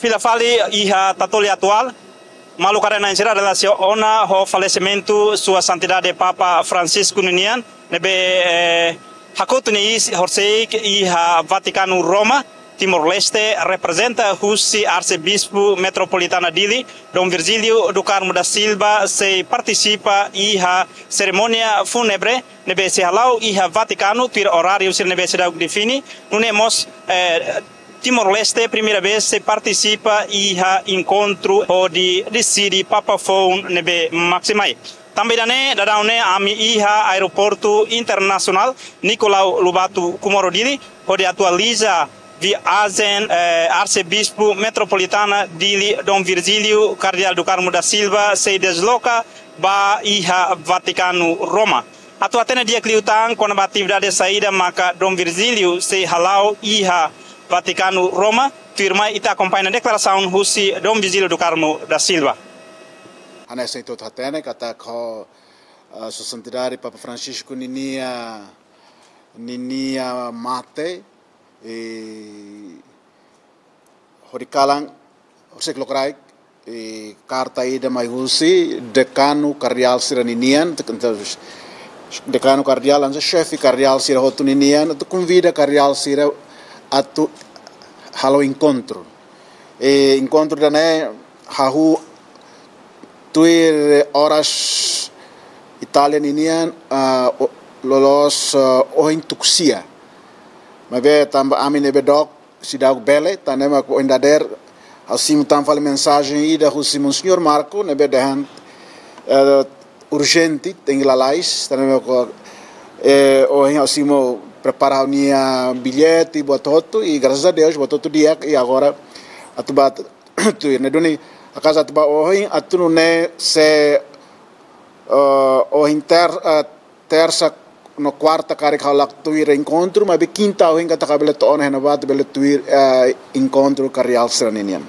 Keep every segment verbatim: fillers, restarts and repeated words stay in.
Fila fali iha Tatoli atuál, maluk haree-na'in sira, relasiona ho falesimentu Sua Santidade Papa Francisco ninian, ne'ebé, eh, hakotu nia iis horisehik iha Vatikanu, Roma. Timor-Leste reprezenta husi Arsebispu Metropolitana Dili, Dom Virgílio do Carmo da Silva, sei partisipa iha serimónia fúnebre ne'ebé sei hala'o iha Vatikanu, tuir oráriu sira ne'ebé seidauk define. Nune'e mós, eh, Timor-Leste primeira vez sei partisipa iha enkontru hodi deside Papa foun ne'ebé mak sei mai. Tanba ida-ne'e, daudaun ne'e ami iha Aeroportu Internasionál Nicolau Lobato Comoro Dili, hodi atualiza viajen, eh, Arsebispu Metropolitana Dili Dom Virgílio Kardeál do Carmo da Silva sei desloka ba iha Vatikanu, Roma. Atu hatene di'ak liután kona-ba atividade saida maka Dom Virgílio sei hala'o iha Vatikanu, Roma, tuirmai ita akompaña deklarasaun husi Dom Virgílio do Carmo da Silva. Hanesan ita hotu hatene katak ho, ah, Sua Santidade Papa Francisco ninia, ninia mate, eh, hodi kalan, horisehik lokraik, eh, karta ida mai husi dekanu kardeál sira ninian, te-, te-, dekanu kardeál, hanesan xefe kardeál sira hotu ninian, atu konvida kardeál sira atu halo enkontru. Eh, enkontru ida-ne'e hahú tuir oras Itália ninian, ah, o-, loloos, ah, ohin tuku sia. Maibé tanba ami ne'ebé dook seidauk bele, tan ne'e mak ohin dadeer ha'u simu tan fali mensajen ida husi Monseñór Marco, ne'ebé dehan, eh, urjente, tenke lalais, tan ne'e mak, eh, ohin ha'u simu prepara ha'u-nia billete, buat hotu, i graças a Deus, buat hotu di'ak, i agora atu bá tuir, ne'e duni, akas atu bá ohin, atu nune'e se, eh, ohin ter-, eh, tersa no kuarta karik ha'u la tuir enkontru, maibé kinta ohin katak bele to'o ona iha ne'ebá atu bele tuir, eh, enkontru kardeál sira ninian.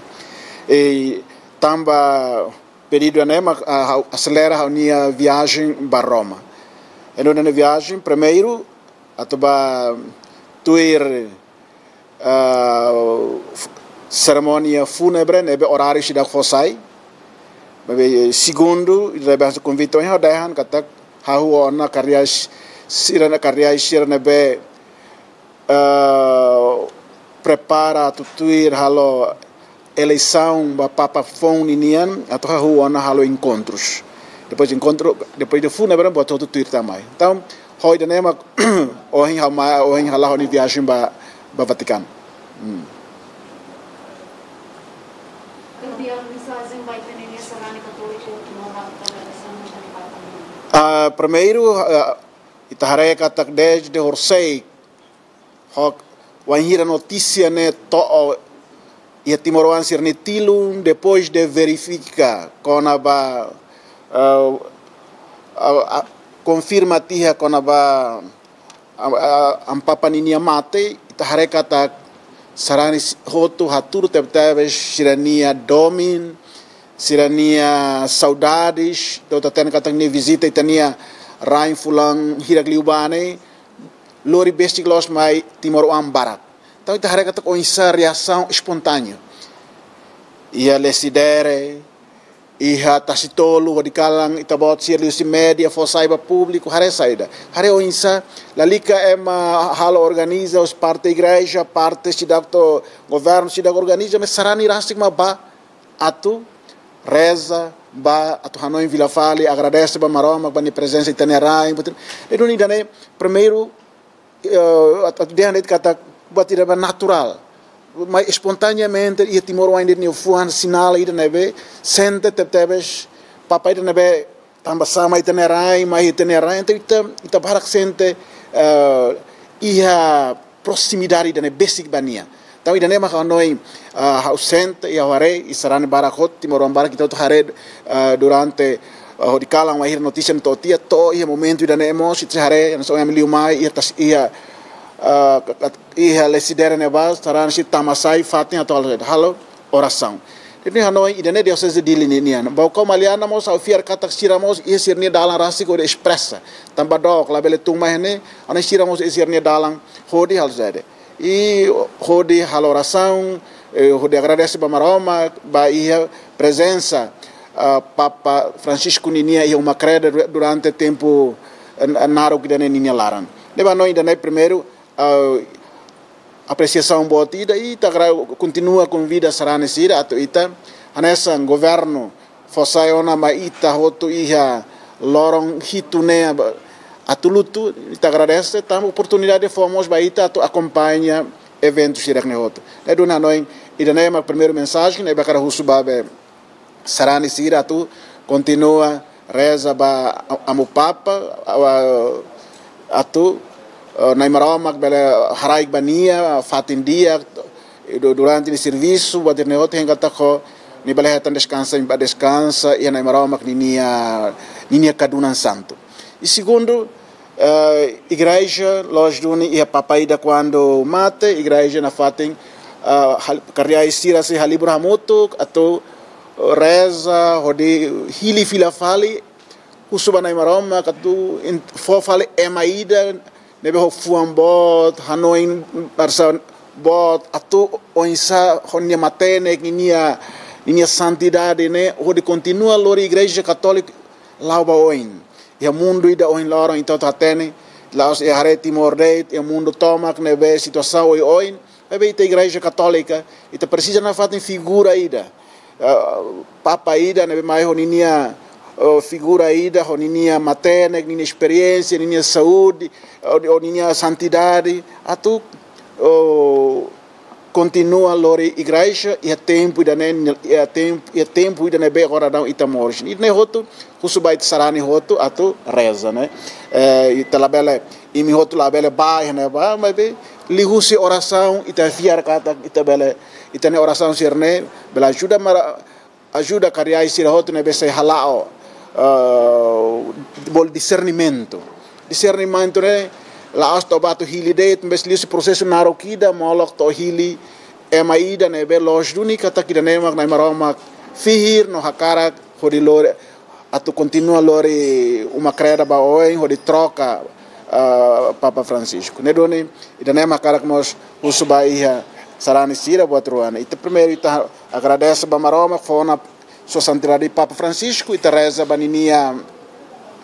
I tanba pedidu ne'e mak, ah, ha'u aselera ha'u-nia viajen ba Roma. Entaun, ha'u-nia viajen, primeiru, atu bá tuir, ah, f-, serimónia fúnebre ne'ebé oráriu seidauk fó sai. Maibé segundu, ne'ebé hanesan konvite ohin ha'u dehan katak hahú ona kardeál sira, kardeál sira ne'ebé, ah, prepara atu tuir halo eleisaun ba Papa foun ninian, atu hahú ona halo enkontrus. Depois enkontru, depois de fúnebre, buat hotu tuir tan mai. Entaun, ho ida-ne'e mak ohin ha'u mai, ohin hala'o ha'u-nia viajen ba, ba Vatikanu. Hmm. Kardeál, mensajen ba ita-nia sarani katóliku, no ba ita-nia sarani katóliku. Ah, primeiru, ah, ita haree katak dezde horisehik, ho wainhira notísia ne'e to'o iha timoroan sira-nia tilun, depois de verifika kona-ba, ah, ah, ah, konfirma tiha kona-ba, ah, ah, Amu Papa ninia mate, ita haree katak sarani s-, hotu hatudu tebetebes sira-nia domin, sira-nia saudades, entaun ita hatene katak nia vizita ita-nia rain fulan hirak liubá ne'e, lori besik loos mai timoroan barak. Entaun ita haree katak oinsá reasaun espontáneu. Iha Lecidere, iha Tasitolu, hodi kalan ita-boot sira liuhusi média, fó sai ba públiku, haree saida. Haree oinsá, lalika ema halo organiza, husi parte igreja, parte seidauk to'o governu seidauk organiza, maibé sarani rasik mak bá atu reza, bá atu hanoin fila fali, agradese ba Maromak, ba nia prezensa iha ita-nia rain, buat ne'e. Entaun ida-ne'e, primeiru, eh, atu, atu dehan de'it katak buat ida ne'ebé naturál. Mai espontaneamente, iha timoroan ida nia fuan sinál ida ne'ebé sente tebetebes, Papa ida ne'ebé tanba sá mai ita-nia rain, mai ita-nia rain, entaun ita, ita barak sente, eh, iha proximidade ida ne'e besik ba nia. Entaun ida-ne'e mak ha'u hanoin, ah, ha'u sente, i ha'u haree, i sarani barak hotu, timoroan barak ita hotu haree, ah, durante, ah, hodi kalan wainhira notísia ne'e to'o tiha, to'o iha momentu ida-ne'e mós, ita haree, hanesan ohin ami liu mai, iha Tas-, iha, ah, ka-, ka-, iha Lecidere ne'ebá, sarani sira tama sai, fatin atu halo, halo orasaun. Jadi ha'u hanoin ida-ne'e Dioseze Dili ninian. Baucau Maliana mós ha'u fiar katak sira mós iha sira-nia dalan rasik hodi espresa. Tanba dook labele tun mai ne'e, ha'u hanoin sira mós iha sira-nia dalan hodi halo saida. I hodi halo orasaun, eh, hodi agradese ba Maromak, ba iha prezensa, ah, Papa Francisco ninia iha Uma Kreda du-, durante tempu, eh, naruk ida-ne'e ninia laran. Ne'ebé ha'u hanoin ida-ne'e primeiru, ah, apresiasaun boot ida, i ita agra-, kontinua konvida sarani sira atu ita hanesan governu fó sai ona mai ita hotu iha loron hitu ne'e ba, atu lutu, ita agradese, tanba oportunidade fó mós ba ita atu akompaña eventu sira-ne'e hotu. Ne'e duni ha'u hanoin, ida-ne'e mak primeiru mensajen, ne'ebé hakarak husu ba be sarani sira atu kontinua reza ba a-, Amu Papa, a-, atu, eh, Na'i Maromak bele haraik ba nia fatin di'ak, du-, durante nia servisu, buat ida-ne'e hotu hein katak ho nia bele hetan deskansa, ba deskansa iha Na'i Maromak ninia, ninia kadunan santu. I segundu, eh, igreja, loos duni iha Papa ida kuandu mate, igreja nafatin, eh, hal-, kardeál sira sei halibur hamutuk, atu reza, hodi hili fila fali, husu ba Na'i Maromak atu in-, fó fali ema ida ne'ebé ho fuan boot, hanoin haree boot, atu oinsá ho nia matenek, ninia, ninia santidade ne'e, hodi kontinua lori Igreja Katólika la'o ba oin. Iha mundu ida ohin loron ita hotu hatene, la'ós iha haree Timor de'it, iha mundu tomak ne'ebé situasaun oioin, maibé ita Igreja Katólika, ita presiza nafatin figura ida. Eh, Papa ida ne'ebé mai ho ninia, eh, figura ida, ho ninia matenek, ninia esperiénsia, ninia saúde, eh, ho ninia santidade, atu, eh, kontinua lori igreja iha tempu ida-ne'e, iha tempu, iha tempu ida ne'ebé agora daudaun ita moris. Ida-ne'e hotu, husu ba ita sarani hotu atu reza, ne'e. Eh, ita labele, imi hotu labele bá iha ne'ebá, maibé liuhusi orasaun ita fiar katak ita bele, ita-nia orasaun sira-ne'e bele ajuda mara-, ajuda kardeál sira hotu ne'ebé sei hala'o, eh, bolu disernimentu. Disernimentu ne'e la'ós to'o bá atu hili de'it, maibé liuhusi prosesu naruk ida, molok to'o hili ema ida ne'ebé loos duni katak ida-ne'e mak Na'i Maromak fihir no hakarak hodi lori, atu kontinua lori Uma Kreda ba oin, hodi troka, ah, Papa Francisco. Ne'e duni, ida-ne'e mak hakarak mós husu ba iha sarani sira buat rua ne'e. Ita primeiru ita agradese ba Maromak fó ona Sua Santidade Papa Francisco, ita reza ba ninia,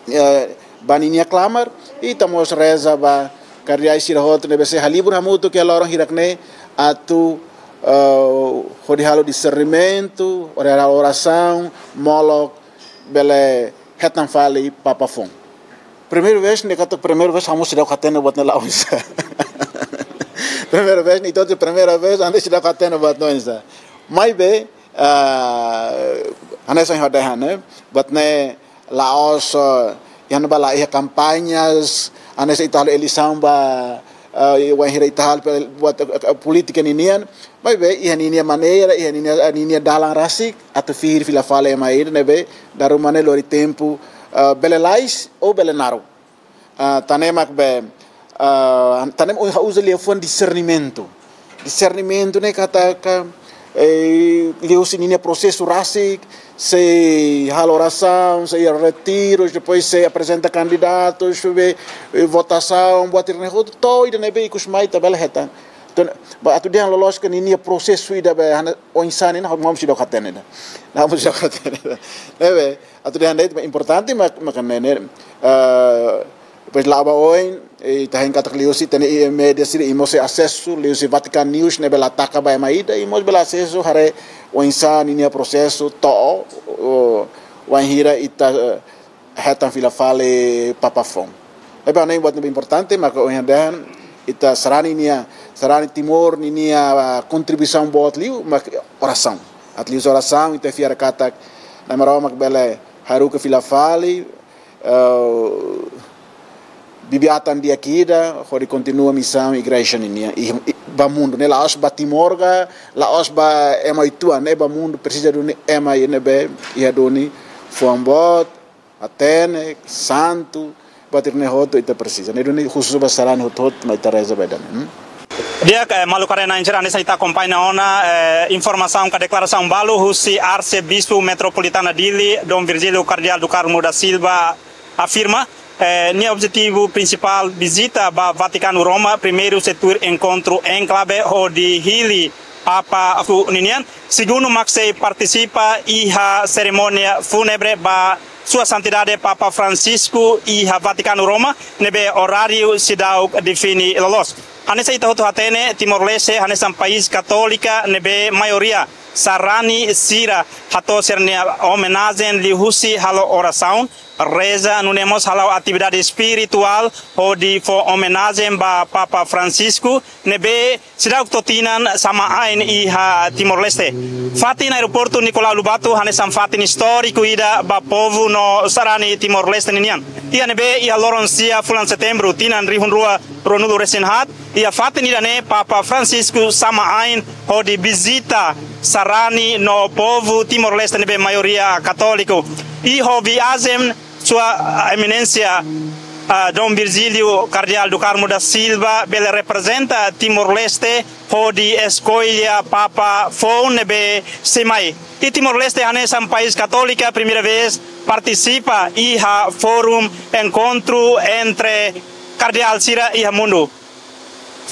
eh, ba ninia klamar, ita mós reza ba kardeál sira hotu ne'ebé sei halibur hamutuk iha loron hirak-ne'e atu, eh, hodi halo disernimentu, hodi halo orasaun, molok bele hetan fali Papa foun. Primeira vez, ne'e katak primeira vez, ha'u mós seidauk hatene buat ne'e la'ós. Primeira vez, ne'e ita hotu primeira vez, entaun seidauk hatene buat ne'e oinsá. Maibé, ah, hanesan ha'u dehan, ne'e? Buat ne'e la'ós, eh, iha ne'ebá la iha kampañas, hanesan ita halo eleisaun ba, eh, wainhira ita halo pe-, buat, eh, eh, polítika ninian, maibé iha ninia maneira, iha ninia, ninia dalan rasik, atu fihir fila fali ema ida ne'ebé dala ruma ne'e lori tempu, eh, bele lalais ou bele naruk. Ah, tan ne'e mak be, ah, tan ne'e mak ha'u uza liafuan disernimentu. Disernimentu ne'e katak, eh, liuhusi ninia prosesu rasik, sei halo orasaun, sei retiru, depois sei aprezenta kandidatu, sei be, eh, votasaun, buat ida-ne'e hotu, to'o ida ne'ebé ikus mai ita bele hetan. Entaun, ba atu dehan loloos katak ninia prosesu ida be hanesan oinsá ne'e, ha'u mós seidauk hatene ida. Ha'u mós seidauk hatene ida. Ne'ebé, atu dehan de'it, importante mak, mak ne'e, ne'e, eh, depois la'o ba oin, eh, ita hein katak liuhusi ita-nia média sira, imi mós sei asesu, liuhusi Vatican News, ne'ebé la taka ba ema ida, imi mós bele asesu, haree oinsá ninia prosesu, to'o, oh, wainhira ita, eh, hetan fila fali Papa foun. Ne'ebé ha'u hanoin buat ne'ebé importante, maka ohin dehan, ita sarani nia, sarani Timor ninia, ah, kontribuisaun boot liu, mak orasaun. Atu liuhusi orasaun, ita fiar katak Na'i Maromak bele haruka fila fali, eh, bibi-atan di'ak ida, hodi kontinua misaun igreja ninian, i, i, ba mundu, ne'e la'ós ba Timor ka, la'ós ba ema uitoan, ne'e ba mundu, presiza duni ema ida ne'ebé, iha duni, fuan boot, hatene, santu, buat ida-ne'e hotu ita presiza. Ne'e duni husu ba sarani hotu-hotu, mai ita reza ba ida-ne'e, hmm? Di'ak, eh, maluk haree-na'in sira, hanesan ita akompaña ona, eh, informasaun ka deklarasaun balu husi Arsebispu Metropolitana Dili, Dom Virgílio Kardeál do Carmo da Silva, afirma, eh, nia objetivu prinsipál vizita ba Vatikanu Roma, primeiru sei tuir enkontru enklave hodi hili Papa Francisco ninian, segundu mak sei partisipa iha serimónia fúnebre ba Sua Santidade Papa Francisco iha Vatikanu Roma, ne'ebé oráriu seidauk define loloos. Hanesan ita hotu hatene, Timor-Leste hanesan país katólika ne'ebé maioria sarani sira hato'o sira-nia omenajen liuhusi halo orasaun, reza, nune'e mós hala'o atividade espirituál hodi fó omenajen ba Papa Francisco ne'ebé seidauk to'o tinan sama ain iha Timor-Leste. Fatin aeroportu Nicolau Lobato hanesan fatin istóriku ida ba povu no sarani Timor-Leste ninian. Iha ne'ebé iha loron sia fulan Setembru tinan rihun rua ruanulu resin haat, iha fatin ida-ne'e Papa Francisco sama ain hodi vizita sarani no povu Timor-Leste ne'ebé maioria katóliku. I ho viajen Sua Eminénsia, ah, Dom Virgílio Kardeál do Carmo da Silva bele reprezenta Timor-Leste hodi eskolla Papa foun ne'ebé sei mai. I Timor-Leste hanesan país katólika primeira vez partisipa iha fórum enkontru entre kardeál sira iha mundu.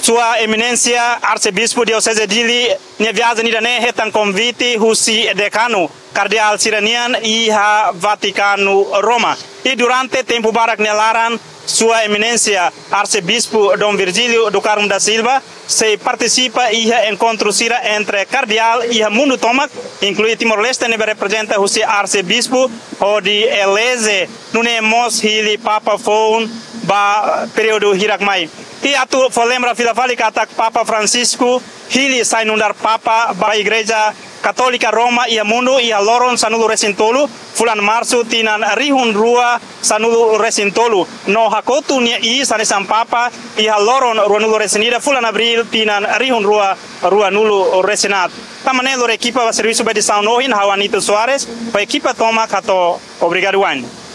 Sua Eminénsia Arsebispu Dioseze Dili nia viajen ida-ne'e hetan konvite husi dekanu kardeál sira-nian iha Vatikanu Roma. I durante tempu barak nia laran, Sua Eminénsia Arsebispu Dom Virgílio do Carmo da Silva sei partisipa iha enkontru sira entre kardeál iha mundu tomak, inklui Timor-Leste ne'ebé reprezenta husi Arsebispu, hodi eleje nune'e mós hili Papa foun ba períodu hirak mai. I atu fó lembra fila fali katak Papa Francisco hili sai nu'udar Papa ba Igreja Katólika Roma iha mundu iha loron sanulu resin tolu fulan Marsu tinan rihun rua sanulu resin tolu, no hakotu nia iis hanesan Papa iha loron ruanulu resin ida fulan Abríl tinan rihun rua ruanulu resin haat. Tan ne'e lori ekipa ba servisu ba edisaun ohin, ha'u Anito Soares, ho ekipa tomak hato'o obrigadu wa'in.